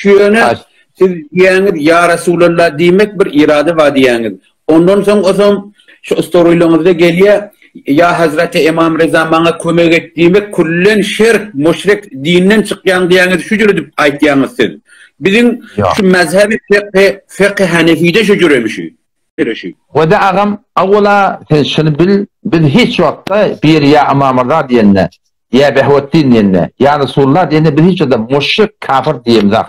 Şu ýöne siz diýýäňiz ýa Resulallah diýmek bir irade bar diýýäňiz. Ondan soň osam şu storylaryňyzda gelýä ýa Hazreti Emam Reza maňa kömek et diýmek küllen şirk, müşrik, dinden çykýaň diýýäňiz şu jür edip aýtýaňyz siz. Biziň şu mezhebi fekhi, fekhi hanefide şu jüremi şu. Wada agam awwala sen şuny bil biz hiç wagtda biri ýa Ymam Rza diýende Ýa Behwetdin diýende, Ýa Resulullah diýende biz hiç wagtda muşrik, kafir diýemzok.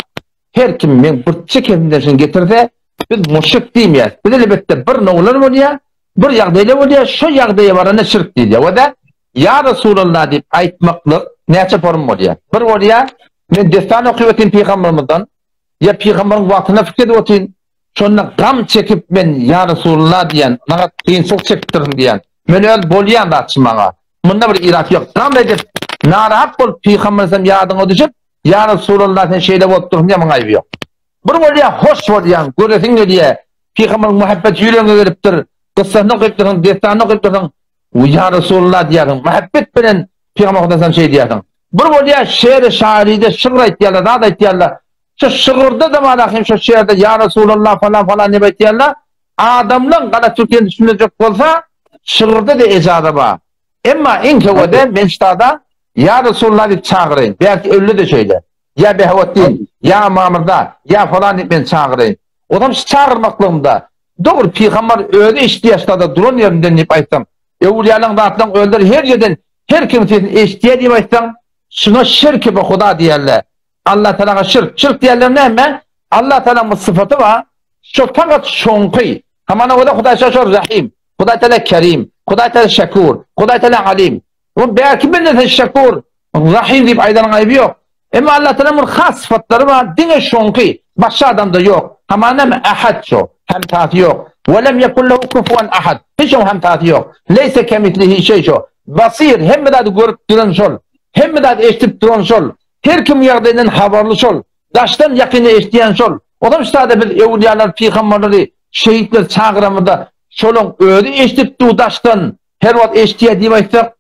Her kim meň burçça kesimden şuny getirse, biz muşrik diýmeýäris. Biz elbetde bir nowlar bolýar, bir ýagdaýlar bolýar, şo ýagdaýa baranda şirk diýilýär. We-de Ýa Resulallah diýip aýtmaklyk näçe forum bolýar? Bir bolýar, men dessan okyp otyryn pygambermizden, ýa pygamberiň wagtyna pikir edip otyryn, şonda gam çekip men Ýa Resulallah diýýän, maňa kynçylyk çekipdirsiň diýýän. Men öz bolýan zatçy maňa. Munda bir irat ýok. Gam edip, narahat bolup Pygamber sen ýadyňa düşüp, Ýa Resulallah sen şeýle bolup dursuň diýen muň aýby ýok. Bir bolýar hoş bolýaň, göresiň gelýär. Pygamberiň muhabbeti ýüregiňe gelipdir. Kyssasyny okyp dursuň, dessanyny okyp dursuň. Ýa Resulallah diýýärsiň. Muhabbet bilen Pygamber Hudaýdan şeý diýýärsiň. Bir bolýar şeýle şairide şygyr aýtýarlar, zat aýtýarlar. Şu şygyrda-da bar hem şu şeýerde Ýa Resulallah falan falan diýip aýtýarlar. Adamlaň galat türkiýeni düşündirjek bolsa, şygyrda-da ejaza bar. Emma iň köwede men ştada Ýa Resulullah diýip çagyraýyn. Belki ölde-de şeýle. Ýa Behawetdin, ýa Mamyrda, ýa falan diýip men çagyraýyn. Ozam şu çagyrmaklygymda dogry pygambar özi eşitýär ştada duran ýerinden diýip aýtsam, öwülýalaň zatlaň özleri her ýerden her kimiň sesini eşitýär diýip aýtsaň, şuňa şirki bi huda diýerler. Allah Tagala şirk. Şirk diýerler näme? Allah Tagalaň bir sypaty bar. Şo fakat şoňky. Hamana o da Hudaý şo şo Rahim. Hudaý Tagala Kerim. Hudaý Tagala Şekur. Hudaý Tagala Alim. Bu belki bilnese Şekur, Rahim diýip aýdanyň aýby ýok. Emma Allah Tagalaň bir has sypatlary bar, diňe şoňky. Başga adamda ýok. Hamana näme? Ahad şo. Hem tasy ýok. We lem yekun lehu kufuwan ahad. Hiç oň hem tasy ýok. Leýse kemislihi şeý şo. Basir, hemme zady görüp duran şol. Hemme zady eşidip duran şol. Her kimiň ýagdaýyndan habarly şol. Daşdan ýakynda eşidýän şol. Ozal ştada biz öwülýalar, pygamberleri, şehitleri çagyramyzda şolaň özi eşidip dur daşdan, her wagt eşidýär diýip aýtsak,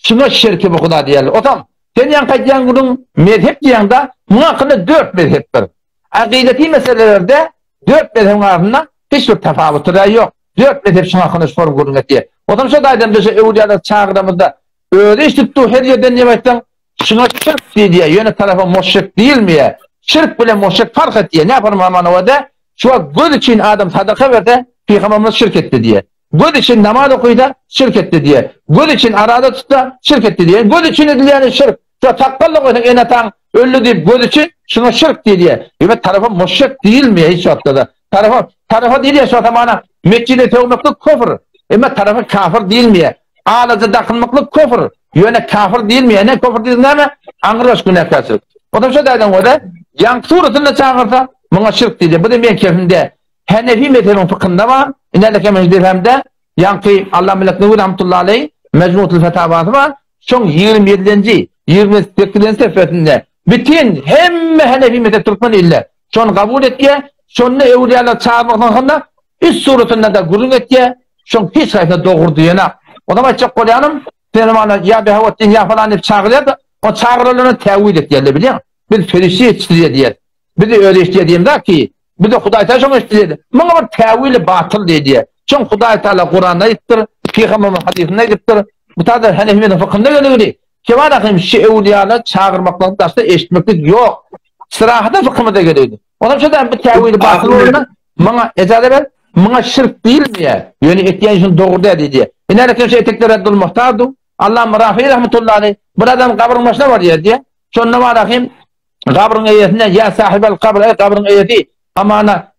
şuňa şirki bu huda diýerler. Ozal sen ýaňky aýdýan gürrüň mezhep diýýäňde, muň hakynda dört mezhepdir. Akydeti meselelerde dört mezhebiň arasynda hiç bir tapawuty-da ýok. Dört mezhep şuň hakynda şu form gürrüň etýär. Ozal şo taýdan biz öwülýalar çagyramyzda özi eşidip dur her ýerden diýip aýtsaň, Şuňa şirk diýilýär, ýöne tarapa muşrik diýilmeýär. Şirk bilen muşrik fark etýär. Näme farmanowada? Şu wagt göz üçin adam sadaka berse, pygamberimiz şirk etdi diýýär. Göz üçin namaz okysa, şirk etdi diýýär. Göz üçin araza tutsa, şirk etdi diýýär. Göz üçin edilýäni şirk. Şu sakgal-da goýsaň ene-ataň öldi diýip göz üçin, şuňa şirk diýilýär. Ýöne tarapa muşrik diýilmeýär hiç wagtda-da. Tarapa, tarapa diýilýär şu zamana metjide sögmeklik küfr. Emma tarapa kafir diýilmeýär. Alaja dakynmaklyk küfr. Ýöne kafir diýilmeýär. Ne küfr diýilse näme? Aňrybaş günäkärçilik. Ondan şo taýdan görä, ýaňky suratynda çagyrsa, muňa şirk diýilýär. Bu da meň kefimde Henefi mezhebiniň fykynda bar. Inälik hem mezhebimde ýaňky Allah Melek Nuri rahmetullahi aleý Mejmutul Fetawasy bar. Şoň 27-nji, 28-nji sefesinde bütin hemme Henefi mezhep türkmen ilde şony kabul etýär. Şonda öwlüýalar çagyrmak hakynda üç suratynda da gürrüň etýär. Şoň hiç haýsy dogry diýenak. Onam aýtjak bolýanym, sen mana ýa Behawetdin ýa falan diýip çagyrýar-da, o çagyrylany täwil etýärler bilýäň. Biz perişde ýetişdirýär diýýär. Biz özi eşidýär diýemzok ki, bize Hudaý Taala şoňa eşidýär. Muňa bir täwili batyl diýýär. Şoň Hudaý Taala Kuranda aýdypdyr, Pygamberimiz hadysynda aýdypdyr. Bu taýda Hanefimiziň fykhynda geligini, Kebara hem şu öwliýalar çagyrmakdan daşda eşitmeklik ýok. Syrahada fykhymyzda geligini. Onam şo bu täwili batyl bolanda Muňa ejaza ber, muňa şirk diýilmeýär. Ýöne etýän işiň dogry däl diýdi. Ine eken şu etekler Abdul Muhtardu. Allam Rafi rahmetullahi aleyh bir adam gabryň başyna barýar diýýär. Şonda bar hem gabryň eýesine ýa sahibel kabr eý gabryň eýesi amana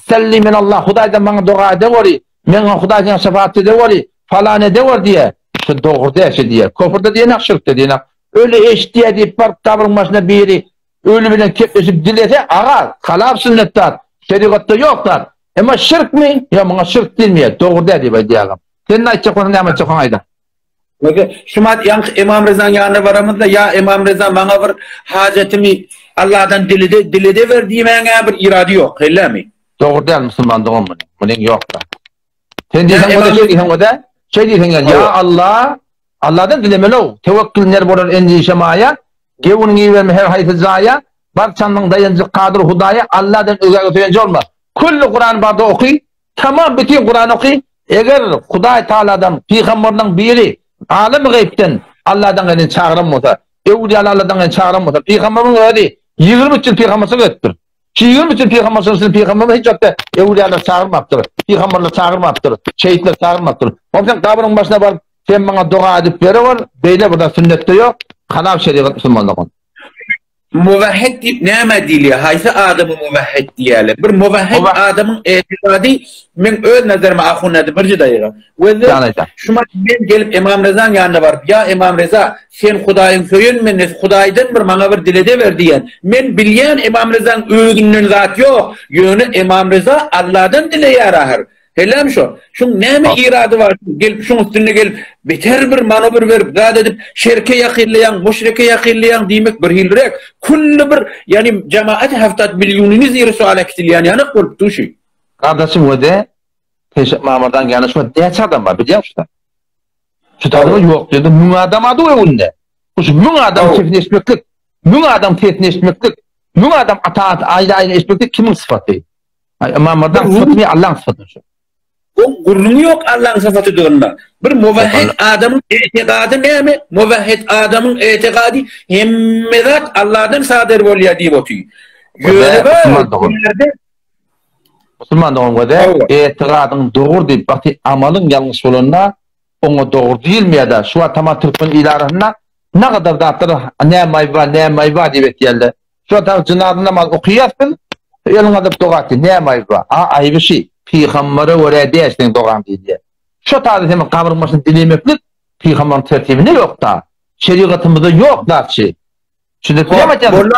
selli min Allah Hudaýdan maňa doga edeweri. Meňe Hudaý sen şefaat edeweri. Falan edeweri diýýär. Şu dogry däl şu diýýär. Köfürde diýenak şirkde diýenak. Öli eşitýär diýip baryp gabryň başyna biri Öli bilen kepleşip dilese, aga, halap sünnet zat, şerigatda ýok zat. Emma şirkmi? Ýok, muňa şirk diýilmeýär, dogry däl diýip aýdýar agam. Sen ne aýtjak bolsaň, näme aýtjak bolsaň aýda. Mege, şumat ýaňky Emam Rezaň ýanyna baramyzda, ýa Emam Reza maňa bir hajatymy Allahdan dilede, diledewer diýmäňä bir irady ýok, hellemi? Dogry däl musulman dogan muny. Munyň ýok da. Sen diýseň o da şeý diýseň o da, şeý diýseň ýa Allah, Allahdan dilemeli-ow. Tewekkül ner bolar endişe maýa, Gewün iberme her haýsy jaýa. Barçanyň daýanjy Kadyr Hudaýa, Alladan özgäge söýenji bolma. Külli Kurany barda oky, tamam bütin Kurany oky, eger Hudaý Tagaladan pygamberleriň biri alamy gaýypdan Alladan gelen çagyran bolsa, öwliýalar Alladan gelen çagyran bolsa, pygamberiň özi 23 ýyl pygamberçilik edipdir. Şu 23 ýyl pygamberçilik üçin pygamberimiz hiç wagtda öwliýalar çagyrmapdyr, pygamberler çagyrmapdyr, şehitler çagyrmapdyr. Onda sen gabryň başyna baryp, sen maňa doga edip berewer, beýle bir zat sünnetde ýok, halal şerigat musulmanlygyn. Muwahhid diýip nämä diýilýär? Haýsy adamy muwahhid diýýärler? Bir muwahhid adamyň etikady meň öz nazaryma ahun näde birje daýyga. Wezir şuma men gelip Imam Rezaň ýanyna baryp, ýa Imam Reza, sen Hudaýyň söýen bendesi, Hudaýdan bir maňa bir dilede ber diýen. Men bilýän Imam Rezaň özünden zat ýok. Ýöne Imam Reza Alladan dileýär ahyr. Heläm şo. Şuň näme irady bar? Gelip şuň üstünde gelip beter bir manowr berip zat edip şerke ýakynlaýaň, muşrike ýakynlaýaň diýmek bir hilirek. Külli bir ýani jemaat haftat milýonyny ziri suala kitilýän ýanak bolup dur şu. Gardaşym wede Peşe Mamardan ýany şu näçe adam bar bilýäň şuda? Şu taýda ýok diýende 1000 adam ady öňünde. Şu 1000 adam sesini eşitmeklik, 1000 adam sesini eşitmeklik, 1000 adam ata aýda aýda eşitmeklik kimiň sypaty? Ay Ymam Merdan sypatymy Allaň sypatymy şu? O gürrüňi ýok Allaň sypatydygyna. Bir muvahhid adamyň etikady näme? Muvahhid adamyň etikady hemme zat Allahdan sadyr bolýar diýip otyr. Ýöne ýerde Musulman dogan göze etigadyň dogry diýip wagty amalyň ýalňyş bolanda oňa dogry diýilmeýär-de. Şu wagt tamam türkmen il arasynda nagadar zatlar näme aýby bar, näme aýby bar diýip etýärler. Şu wagt jynaza namaz okaýas biz, eliňi alyp doga etdi, näme aýby bar? A aýby şi, pygambere görä däl seň dogaň diýilýär. Şo taýda seniň gabryň başynda dilemeklik pygamberiň tertibinde ýok-da. Şerigatymyzda ýok zat şi. Düşünip bileňmi aýtýanym?